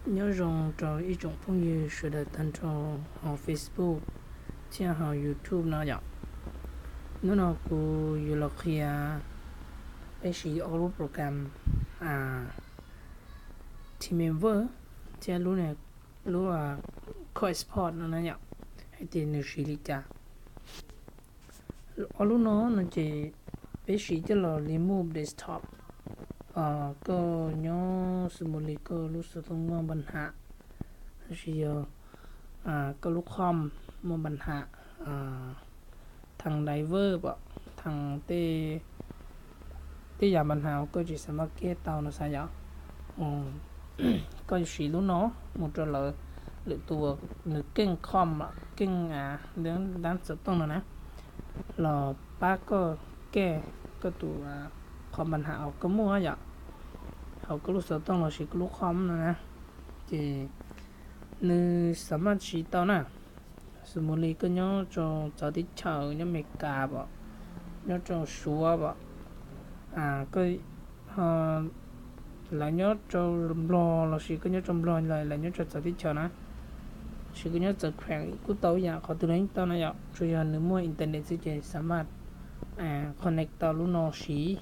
Nyob zoo rau ib tsoom phooj ywg sawv daws tag nrho hauv Facebook thiab hauv YouTube no yom. Hnub no kuv yuav los qhia peb siv ob lub program Teamweaver thiab lub, lub Code Export no na yom, hais tias nws siv li cas. Ob lub no no ces peb siv coj los remove desktop, koj nyob xws li koj lub xov tooj muaj npa ham, los sis yog koj lub com muaj npa ham, thas driver pom thas tej yam npa ham uas koj tsis xav maj keb tau no xav yom, koj yuav siv lub no mus rau lawv, lwm tus nws keej com, keej dab xov tooj no na, los pab koj kej koj tus qhov npa ham uas koj muaj yom, hauv koj lub xov tooj los sis koj lub com no na, ces nws xav maj siv tau na. Xws li koj nyob rau txawv teb chaws, nyob Meskas pom, nyob rau Suav pom, lawv nyob rau Nplog los sis koj nyob rau Nplog los lawv nyob rau txawv teb chaws na, sis koj nyob txawv kheem kuj tau ib yam, qhov twg los yeej tau na yom, tsuas yog nws muaj internet xwb ces xav maj connect tau lub no siv.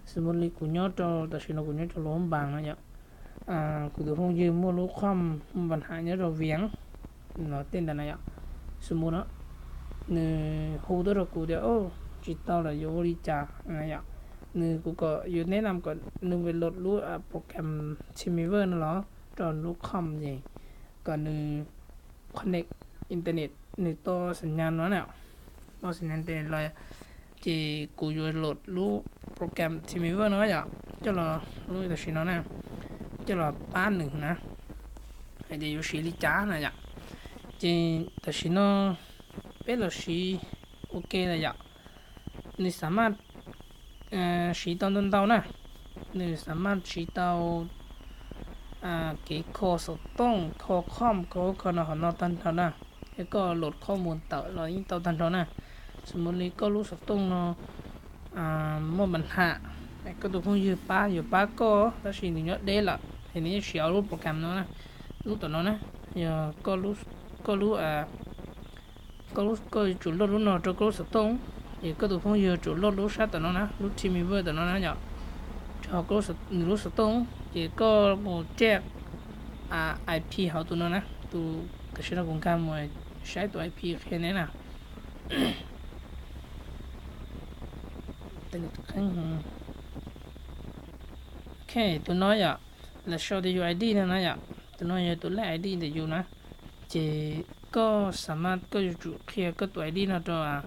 Xws li kuv nyob rau, tam sim no kuv nyob rau Luam Phab Npas no yom, kuv tus phooj ywg muaj lub com muaj npa ham nyob rau Vias los tej ntawd na yom, xws li no nws hu tuaj rau kuv tias tsis tau lawm yuav ua li cas na yom, nws kuv kom yuav neb nam kom nws load lub program Teamweaver no los rau lub com ces kom nws connect internet, nws tau xas nyas no na, tau xas nyas internet los ces kuv yuav load lub program Teamweaver no yom, coj los lub tam sim no na, coj los pab nws na, hais tias yuav siv li cas na yom. Ces tam sim no peb los siv ua ke lawm yom, nws xav maj siv tau ntau ntau na, nws xav maj siv tau kev kho xov tooj, kho com, kho ub kho no hov no tag nrho na. Yog koj load khob mus tawm los yeej tau tag nrho na. Xws li koj lub xov tooj no muaj npa ham, koj tus phooj ywg pab yuav pab koj tab sis nws nyob deb lawm ces nws yeej siv ob lub program no na. Lub tom no na, yog koj lub, koj yuav tsum load lub no rau koj lub xov tooj, es koj tus phooj ywg yuav tsum load lub sab tom no na, lub Teamweaver tom no na yom, rau nws lub xov tooj ces koj mus check I P hauv tus no na, tus tam sim no kuv nkag mus saib tus I P qhia neb na. Ok, tus no yom, lawv sau tias yus I D no na yom, tus no yog tus lej I D ntawm yus na. Ces koj xav maj koj yuav tsum qhia koj tus I D no rau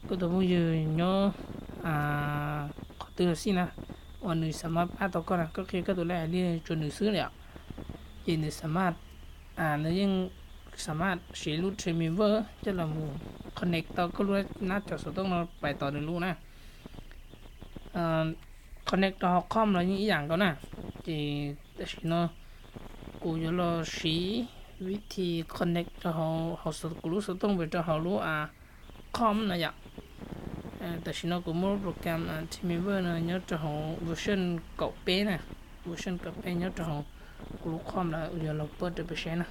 koj tus phooj ywg nyob qhov twg los xij na, uas nws xav maj pab tau koj na, koj qhia koj tus lej I D rau nws xwb yom. Ces nws xav maj, nws yeej xav maj siv lub Teamweaver coj los mus connect tau koj lub nab cov xov tooj no pais tom nws lub na. Connect rau hauv com los yeej ib yam nkaus na. Ces tam sim no kuv yuav los siv vib thi connect rau hauv, kuv lub xov tooj pem rau hauv lub com na yom. Tam sim no kuv muab lub program Teamweaver no nyob rau hauv version kaum peb na, version kaum peb nyob rau hauv kuv lub com lawm, yog los pab rau peb saib na.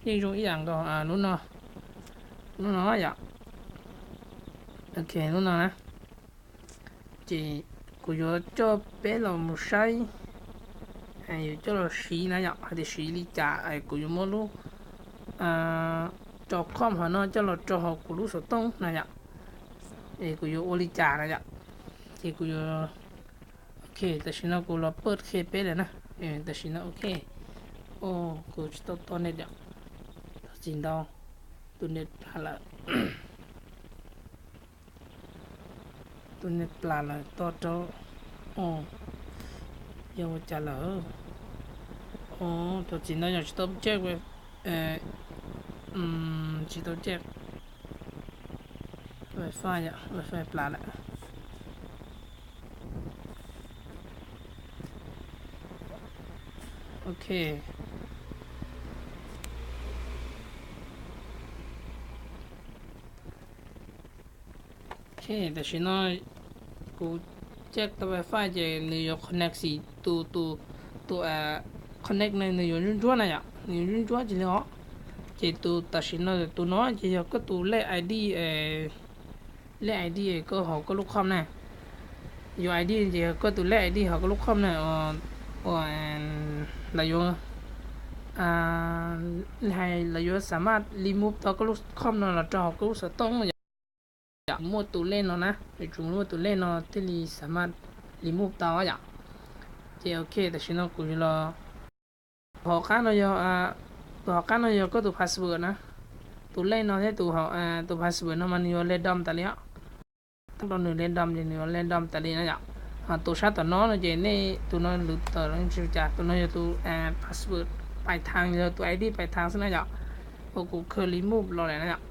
Yeej zoo ib yam nkaus lub no, lub no yom. Ok, lub no na. Ces kuv yuav coj peb los mus saib, yuav coj los siv na yom, hais tias siv li cas, kuv yuav muab lub rau com hov no coj los rau hauv kuv lub xov tooj na yom. Es kuv yuav ua li cas na yom. Ces kuv yuav, ok, tam sim no kuv los pab qhia peb lawm na. Tam sim no ok, kuv tsis tau to net yom. Thov txim ntau, tus net plam lawm. Tus net plam lawm to rau, yog ua cas lawm? Thov txim ntau yog tsis tau check, tsis tau check wifi yom, wifi plam lawm. Ok. Ok, tam sim no kuv check tau wifi ces nws yuav connect xim tus, tus tus connect no nws yuav ntsuab ntsuab na yom, nws yuav ntsuab ntsuab cia li os. Ces tus tam sim no tus no ces yog koj tus lej ID, lej ID koj hauv koj lub com na. Yus ID ces yog koj tus lej ID hauv koj lub com na, uas lawv yuav, hais lawv yuav xam maj remove tau koj lub com no los rau hauv koj lub xov tooj yom. Muaj tus lej no na, yuav tsum muaj tus lej no thiaj li xam maj remove tau yom. Ces ok, tam sim no kuv yuav los, tus hauv qab no yog, tus hauv qab no yog koj tus password na. Tus lej no thiab tus, tus password no mas nws yuav random tas li os. Tau rau nws random ces nws yuav random tas li na yom. Tus sab tom no no ces nej tus no lwm tawm los tsis ua cas, tus no yog tus password pais thav, yog tus ID pais thav xwb na yom, uas kuv khaws remove los lawm na yom.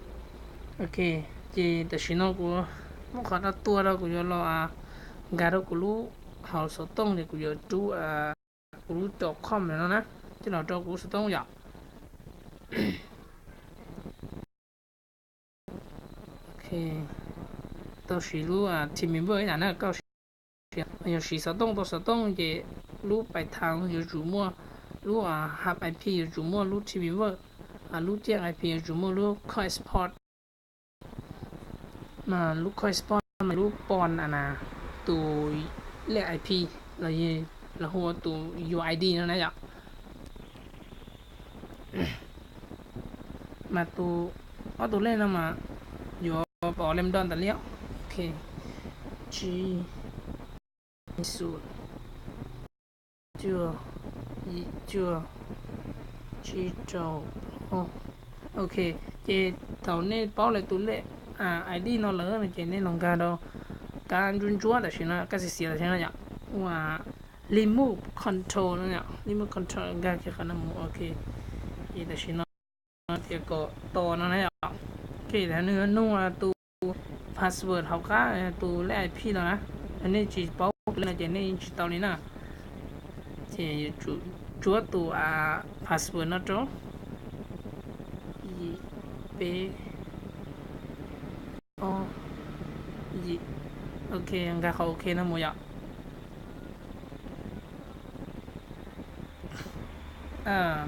Ok, ces tam sim no kuv muab qhov no tua rau, kuv yuav los nkag rau kuv lub hauv xov tooj ces kuv yuav rub, kuv lub com no na, coj los rau kuv lub xov tooj yom. Tau siv lub team member ib yam na, koj siv, yog siv xov tooj tau xov tooj ces lub pais thav yuav tsum muaj, lub hub IP yuav tsum muaj lub team member, lub caj IP yuav tsum muaj lub call export, mas lub call export mas lub pon na, tus lej IP los, los hu ua tus UID no na yom. Mas tus, ob tus lej no mas yuav pom random tas li. Ok, tsib, xum, cuaj, yim cuaj, tsib rau, plaub. Ok, ces thaum nej paub lawv tus lej ID no lawm no ces nej los nkag rau kab ntsuab ntsuab tam sim no, kab xiav xiav tam sim no yom, ua remove control no yom, remove control, nkag kiag qhov no mus. Ok, ces tam sim no tias kom tos no na yom. Ok, nws yuav nug tus password hauv qab, tus lej IP no na, yog nej tsis paub tus lej no ces nej yeej tsis tau li na. Ces yuav tsum tsuab tus password no rau, yim, peb, ob, yim. Ok, nkag qhov ok no mus yom.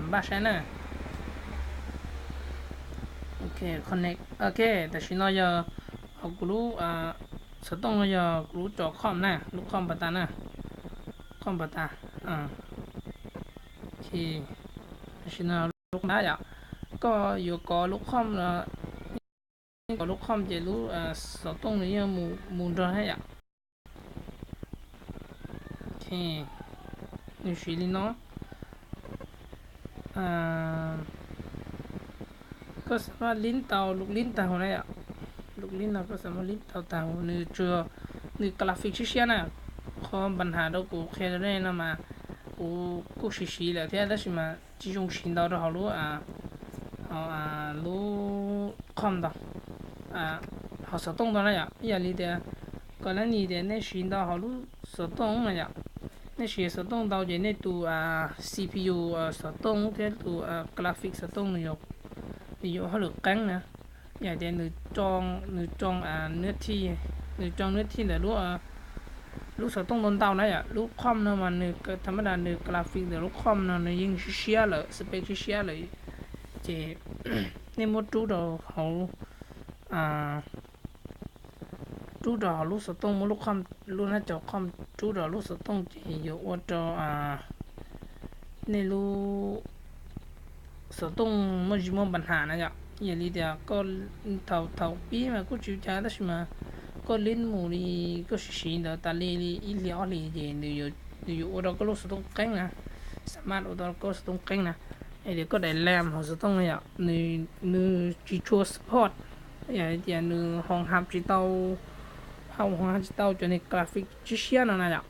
Npaj saib na. Ok, connect. Ok, tam sim no yog hauv kuv lub xov tooj no yog kuv lub com na, lub com pas tas na, com pas tas. Ok, tam sim no lub com yom, koj yuav kov lub com los, kov lub com ces lub xov tooj nws yeej mus nrog thiab yom. Ok, nws siv li no. Koj xam maj lib tau lub lib tag hauv na yom. Lub lib no koj xam maj lib tau tag hauv, nws tsuas, nws graphic siab siab na. Qhov npa nham rau kuv qhia rau nej no mas kuv kuj siv siv lawm thiab tab sis mas tsis zoo siv ntau rau hauv lub, hauv lub com ntau, hauv xov tooj ntau na yom. Ib yam li tias, kom lab nis tias nej siv ntau hauv lub xov tooj na yom. Nej siv xov tooj ntau ces nej tus CPU xov tooj thiab tus graphic xov tooj nws yuav hauj lwm qeeb na. Yam tias nws, nws, nws rau nws thij ntawm lub xov tooj ntau ntau na yom. Lub com no mas nws tha mab das nws graphic ntawm lub com no nws yeej siab siab lawm, spec siab siab lawm. Ces nej muab rub rau hauv, rub rau hauv lub xov tooj, muab lub com, lub nab cau com rub rau lub xov tooj ces yuav ua rau nej lub xov tooj muaj tsis muaj npa nham na yom. Yam li tias koj, thaum thaum pib mas kuj tsis ua cas tab sis mas koj lib mus li, koj siv siv ntawd tas li li ib hlis ob hlis ces nws yuav ua rau koj lub xov tooj qeeb na, xam maj ua rau koj xov tooj qeeb na. Es tias koj daim lam hauv xov tooj na yom, nws tsis tshua support, yam li tias nws hoo hab tsis tau, hoo hab tsis tau cov niag graphic siab siab no na yom.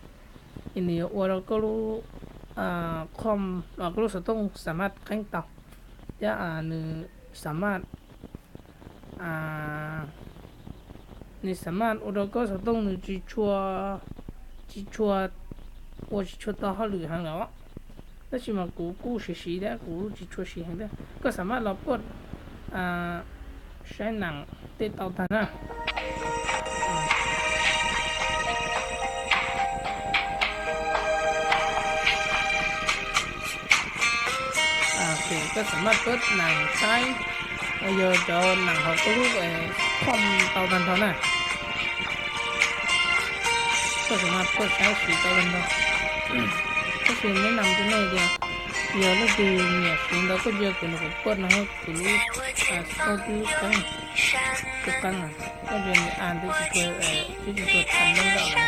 Ces nws yuav ua rau koj lub com los koj lub xov tooj xam maj qeeb tau, thiab nws xam maj, nws xam maj ua rau koj xov tooj nws tsis tshua, tsis tshua, ua tsis tshua tau hauj lwm heev lawm. Tab sis mas kuv kuj siv siv thiab, kuv tsis tshua siv heev thiab. Koj xam maj los poj saib neem tej tau tag na. Koj xam maj pab nam saib, yog cov nam hauv koj lub khom tau tag nrho na. Koj xam maj pab saib siv tau tag nrho. Tab sis neb nam rau nej tias, yog leej twg nyiam siv ntau koj cia kuv nws kuv pab no, kuv lub xauj twb qeeb, twb qeeb, koj cia nws a twb tsis tshua, twb tsis tshua tham nyob ntawm no.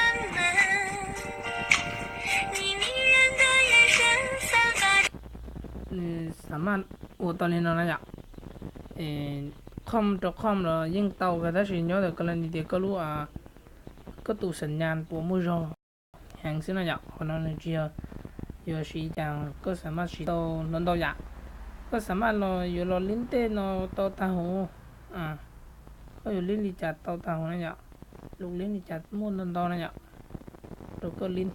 Nws xam maj ua tau li no na yom. Khom rau khom los yeej tau kawg tab sis nyob ntawm koj li tias koj lub, koj tus xam nyas puas muaj zog heev xwb na yom. Qhov no nws tsis yog yuav siv cas koj xam maj siv tau ntau ntau yam. Koj xam maj los yuav los lib tej no tau tag huv. Koj yuav lib li cas tau tag huv na yom. Lub lib li cas muaj ntau ntau na yom, rau koj lib.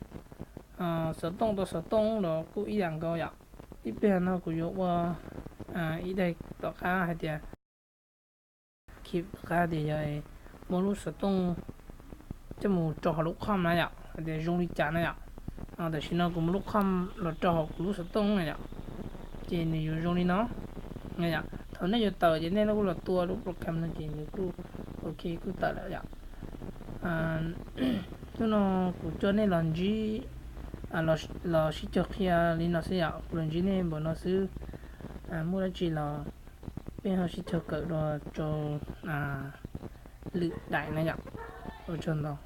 Xov tooj tau xov tooj los kuj ib yam nkaus yom. Ib pliag no kuv yuav ua ib daim tom qab hais tias, khi tom qab tias yog muaj lub xov tooj coj mus rau hauv lub khom na yom, hais tias zoo li cas na yom. Tam sim no kuv muab lub khom los rau hauv kuv lub xov tooj na yom, ces nws yuav zoo li no na yom. Thaum nej yuav tawm ces nej kuj los tua lub program no ces nws kuj ok kuj tawm lawm yom. Hnub no kuv coj nej los ntsib, los sib caug qhia li no xwb yom, kuv los ntsib nej npaum no xwb. Muaj dab tsi los peb ho sib caug kawm dua rau lwm daim na yom. Ua tsaug ntau.